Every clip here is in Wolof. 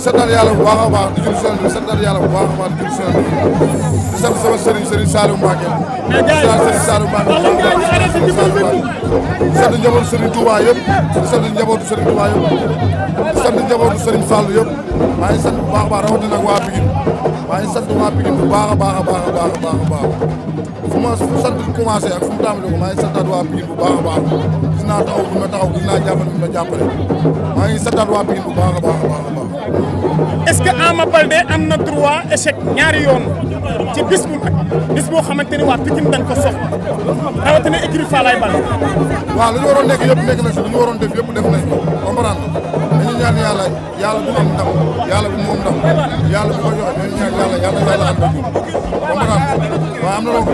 santal yàlla bu baax a baax di julli Yonent bi santal yàlla bu baax a baax di julli Yonent bi di sant sama Serigne Saliou Mbacké Serigne Saliou Mbacké di sant njabootu Serigne Touba yëpp di sant njabootu Serigne Touba yëpp di sant njabootu Serigne Fallou yëpp maa ngi sant bu baax a baax rawatina waa Pikine maa ngi sant waa Pikine bu baax a baax a baax a baax a baax fu ma sant commencé ak fu mu tàmbalee ko maa ngi santaat waa Pikine bu baax a baax gis naa taxaw bi ma taxaw gis naa jàppale bi ma jàppale maa ngi santaat waa Pikine bu baax a baax a baax a baax. est-ce que Ama Baldé am na droit échec ñaari yoon ci bis bu mag bis boo xamante ni waa Pikine dañ ko soxla rawatina écurie Falaye Baldé. waaw lu ñu waroon nekk yëpp nekk na si lu ñu waroon def yëpp def nañ ko comprendre dañu ñaan yàlla bu am ndam yàlla bu moom ndam yàlla bu ko joxe dañu ñaan yàlla ànd ak ñun comprendre waaw am na loo ko.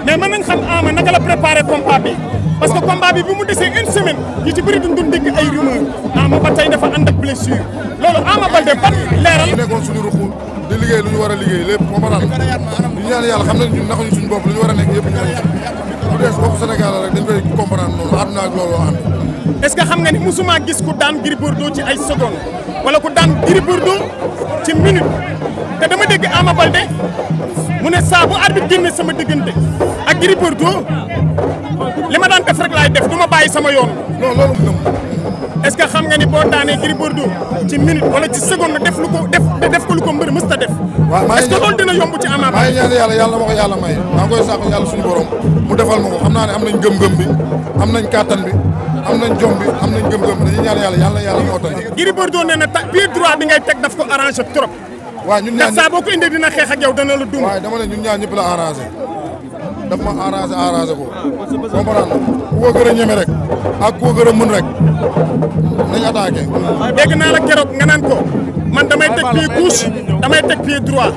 mais mën nañ xam Ama naka la préparé combat bi parce que combat bi bu mu desee une semaine ñu ci bëri duñ dégg ay rumeur Ama ba tey dafa ànd ak blessure loolu Ama Baldé ban leeral. ñu nekkoon suñu ruxu di liggéey lu ñu war a liggéey lépp comprendre ñu ñaan yàlla xam nañ ñun naxuñu suñu bopp lu ñu war a nekk yëpp ñu ngi bu dee bopp Sénégal rek dañ koy comprendre noonu àdduna ak loolu ànd. est-ce que xam nga ni musuma gis ku daan Gris Bordeaux ci ay secondes wala ku daan Gris Bordeaux ci minute te dama dégg Ama Baldé mu ne saa bu arbitre génne sama diggante ak Gris Bordeaux li ma daan def rek laay def du ma bàyyi sama yoon. non loolu gëm. est-ce que xam nga ni boo daanee Gris Bordeaux ci minute wala ci seconde def lu ko def ko lu ko mbër mës ta def. waaw maa ngi est-ce que loolu dina yomb ci Ama Baldé. maa ngi ñaan yàlla ma ko yàlla may maa ngi koy sàkku yàlla suñu borom mu defal ma ko xam naa ne am nañ gëm-gëm bi am nañ kàttan bi am nañ jom bi am nañ gëm-gëm bi dañuy ñaan yàlla moo tax. Gris Bordeaux nee na pied droit bi ngay teg daf ko arrangé trop. waaw ñun ñaan ndax saa boo ko indee dina xeex ak yow dana la dum. waaye dama ne ñun ñaan ñëpp la arrangé daf ma arrangé ko comprendre ku ko gën a ñeme rek ak ku ko gën a mën rek nañ attaqué. dégg naa la keroog nga naan ko man damay teg pied gauche damay teg pied droit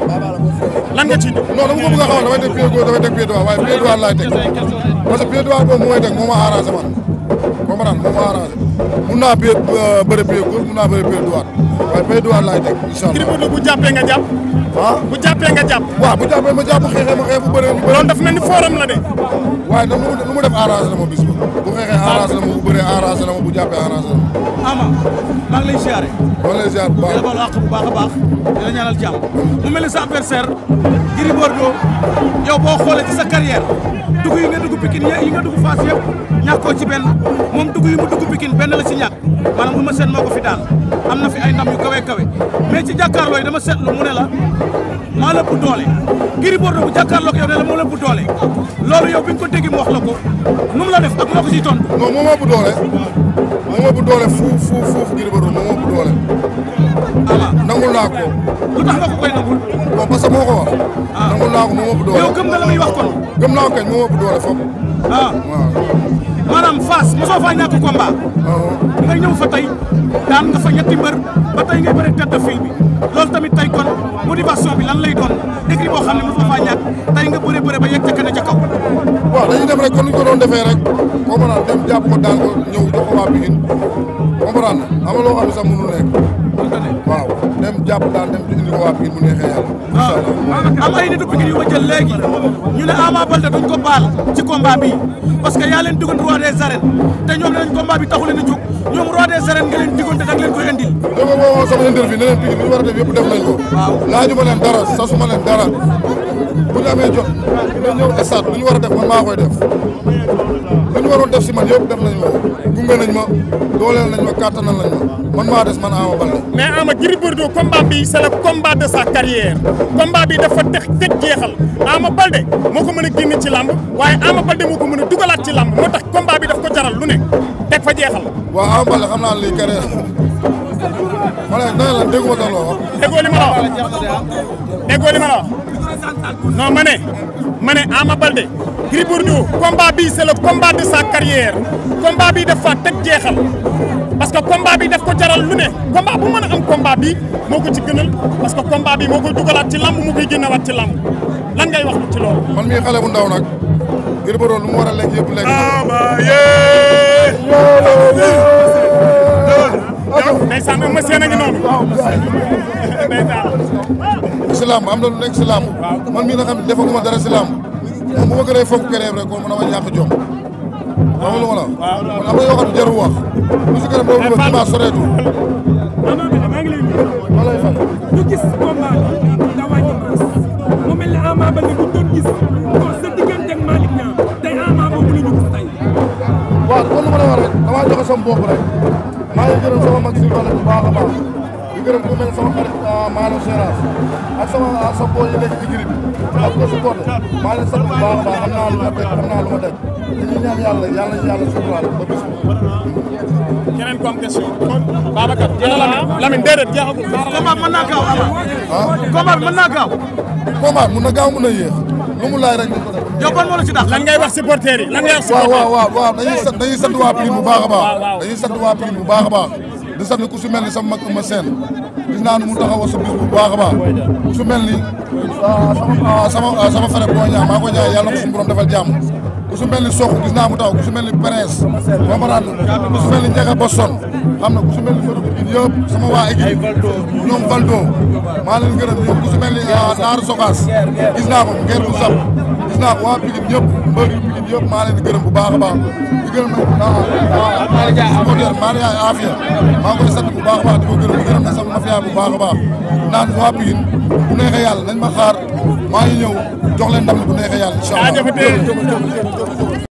lan nga ci. non dama ko bëgg a xamal damay teg pied gauche damay teg pied droit waaye pied droit laay teg parce que pied droit boobu mu may teg moo ma arrangé man comprendre moo ma arrangé mun naa bëre pied gauche mun naa bëre pied droit waaye pied droit laay teg incha allah. Gris Bordeaux bu jàppee nga jàpp. ah bu jàppee nga jàpp. waaw bu jàppee ma jàpp xeexee ma xeex bu bëree ñu bëri. loolu daf mel ni forum la de. waaye nag lu mu def arrangé na ma bis ba bu xeexee arrangé na ma bu bëree arrangé na ma bu jàppee arrangé na ma. Ama maa ngi lay ziare. maa ngi lay ziare bu baax di la baal àq bu baax a baax di la ñaanal jàmm mu mel ni sa adversaire Gris Bordeaux yow boo xoolee ci sa carrière dugg yi nga dugg Pikine yi nga dugg Fass yëpp ñàkkoo ci benn moom dugg yi mu dugg Pikine benn la ci ñàkk maanaam Eumeu Sène moo ko fi daal am na fi ay ndam yu kawe kawe mais ci jàkkaarloo yi dama seetlu mu ne la maa la ëpp doole Gris Bordeaux bu jàkkaarloo ko yow ne la moo la ëpp doole loolu yow bi nga ko dégg mu wax la ko nu mu la def ak loo ko ciy tontu. non moo ma ëpp doole moo ma ëpp doole fuuf Gris Bordeaux moo ma ëpp doole. Ama nangul naa ko. lu tax nga ko koy nangul. bon parce que moo ko wax. nangul naa ko moo ma ëpp doole. yow gëm nga la muy wax kon. gëm naa ko kañ moo ma ëpp doole foofu. ah waaw. maanaam Fass mosoo faa ñàkk combat. nga ñëw fa tey daan nga fa ñetti mbër ba tey ngay bëri tête de file bi loolu tamit tey kon motivation bi lan lay doon écrit boo xam ne mosoo faa ñàkk tey nga bëre ba yegg ca kenn ca kaw. waaw dañuy dem rek kon ni ñu ko doon defee rek comprendre dem jàpp ko daan ko ñëw jox ko waa Pikine comprendre am na loo xam ne sax mënul nekk. waaw dem jàpp daan dem indi ko waa Pikine mu neexee yàlla. incha allah am ay nitu Pikine yu ma jël léegi ñu ne Ama Baldé duñ ko baal ci combat bi parce que yaa leen digoon roi des arènes te ñoom ne nañ combat bi taxu leen a jóg ñoom roi des arènes nga leen digoon te dag leen koy indil. dama woo sama interview ne leen Pikine li ñu war a def yëpp def nañ ko. waaw laajuma leen dara sasuma leen dara bu ñu amee jot nga ñëw stade lu ñu war a def man maa koy def lu ñu waroon def si man yëpp def nañ ma gunge nañ ma dooleel nañ ma kàttanal nañ ma man maa des man Ama Baldé. mais Ama Gris Bordeaux combat bi c'est le combat de sa carrière combat bi dafa tëj jeexal Ama Baldé moo ko mën a génne ci làmb waaye Ama Baldé moo ko mën a dugalaat ci làmb moo tax combat bi daf ko jaral lu ne teg fa jeexal. waaw Ama Baldé xam naa lii carrière ma ne nee la dégguma sax loo wax. déggoo li ma la wax déggoo li ma la wax non ma ne Ama Baldé Gris Bordeaux combat bi c'est le combat de sa carrière combat bi dafa teg jeexal parce que combat bi daf ko jaral lu ne combat bu mën a am combat bi moo ko ci gënal parce que combat bi moo koy dugalaat ci lamb moo koy génnewaat ci lamb lan ngay wax ci loolu. man mii xale bu ndaw nag Gris Bordeaux lu mu war a lekk yëpp lekk. ndeysaan Eumeu Sène a ngi noonu. si làmb am na lu nekk si làmb man mii nga xam ne defaguma dara si làmb moom bu ma gënee fonk kereem rek kon man dama ñàkk jom xam nga lu ma la. waaw kon am na yoo xam ne jarul wax. lu si gën a boobu ba dimanche soreetul. maa ngi lay nuyu. ma lay fay. ñu gis combat nga wàññi maas mu mel ne Ama Baldé bu doon gis kon sa diggante ak Malick Niang tey Ama boobu la ñu gis tey. waaw kon lu ma la wax rek damaa joxe sama bopp rek maa ngi gërëm sama mag si wàll bu baax a baax di gërëm ku mel sama xarit Maalo Seras ak sa boo yi nekk ci giri bi ak ko supporté maa leen sant bu baax a baax xam naa lu ma teg xam naa lu ma teg dañuy ñaan yàlla suturaal ba bis keneen ko am question Babacar Lamine déedéet jeexagul combat mën naa gaaw Ama combat bi mën naa gaaw combat mun na gaaw mun na yéex lu mu laaj rek yow ban moo la ci dàq lan ngay wax supporters yi lan ngay wax supporters waaw dañuy sant waa Pikine bu baax a baax dañuy sant waa Pikine bu baax a baax di sant ku su mel ni sama mag ma seen gis naa nu mu taxawoo sa bis bu baax a baax ku su mel ni sama frère boo ñaa maa ko ñaan yàlla na ko suñu borom defal jàmm ku su mel ni Sokh gis naa mu taxaw ku su mel ni Prince comprendre ku su mel ni Ndiaga Boston xam na ku su mel ni Soto Pikine yëpp sama waa équipe ñoom Valdo maa leen gërëm ñoom ku su mel ni Naar Sogas gis naa ko ngeer bu sab gis naa ko waa Pikine ñëpp mbër yu Pikine yëpp maa leen di gërëm bu baax a baax di gërëm nag supporter maa ngi Afia maa ngi koy sant bu baax a baax di ko gërëm di gërëm nag sama mafia bu baax a baax naan waa Pikine bu neexee yàlla nañ ma xaar maa ngi ñëw jox leen ndam bu neexee yàlla incha allah